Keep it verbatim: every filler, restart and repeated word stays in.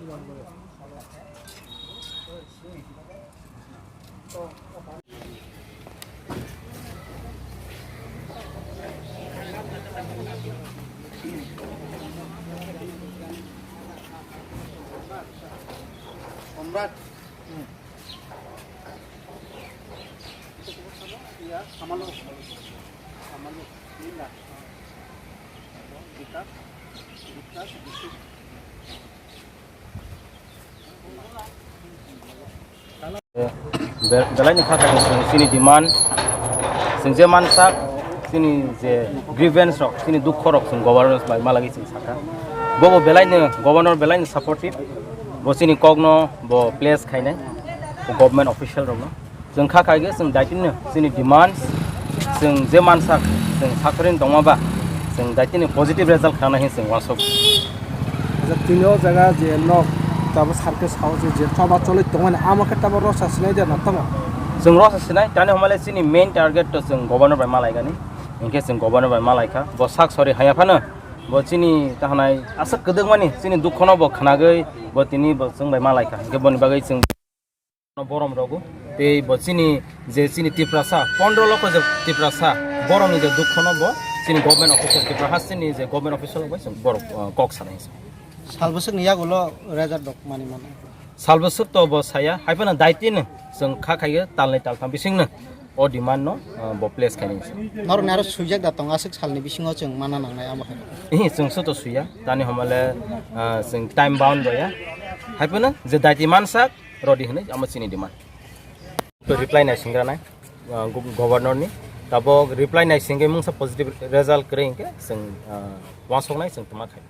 সম্রাট। ইয়া, সামালো, সামালো, সামালো, নীলা, বিকাশ, বিকাশ, বিকাশ। Be-, belai ni kha kha chwng chini demand, chwng je mansak, chini je grievance rok, chini dukho rok chwng governor bai malagi chwng sakha. Bo bo belai ni governor belai ni supportive, bo chini kok no bo place khainai, bo government official rok no. Chwng kha khaigwi chwng daitino chini demands, chwng je mansak chwng sakhurini tongma ba, chwng daitino positive result khana hin chwng uansuk. Acha, tini o jaga je nok tabo circle sao je, je choba choloi tongmani, amo khe tabo rosa sinai de na tamo? Chwng rosa sinai, tani hwnba le chini main target to chwng governor bai malaigani, hinkhe chwng governor bai malaikha, bo sak sori haya phano, bo chini tahanai aswk kwdwkmani chini dukhono bo khnagwi bo tini bo chwng bai malaikha, hinkhe boni bagwi chwng borom rogo. Tei bo chini je chini Tiprasa, pondro lokho je Tiprasa, borokni je dukhono bo chini government official, Tipra hasteni je government official bai chwng borok, uh, kok sanai. Salbwswkni yagulo result rok mani mano. Salbwswk to bo saya, hai phano daitino chwng kha khaigwi talnwi taltham bisingno o demand no, uh, bo place khainai. Norokni aro suijak da tong aswk salni bisingo chwng mana nangnai amo khe. Ihi chwng soto suya, tani hwnba le, uh, chwng time bound rwya. Hai phano je daiti mansak, rodi hwnwi amo chini demand. To reply nai singra nai, uh, gu-, governor ni. Tabok reply nai singwi mungsa positive result kwrwi hinkhe chwng, uh, uansuknai chwng twma khai.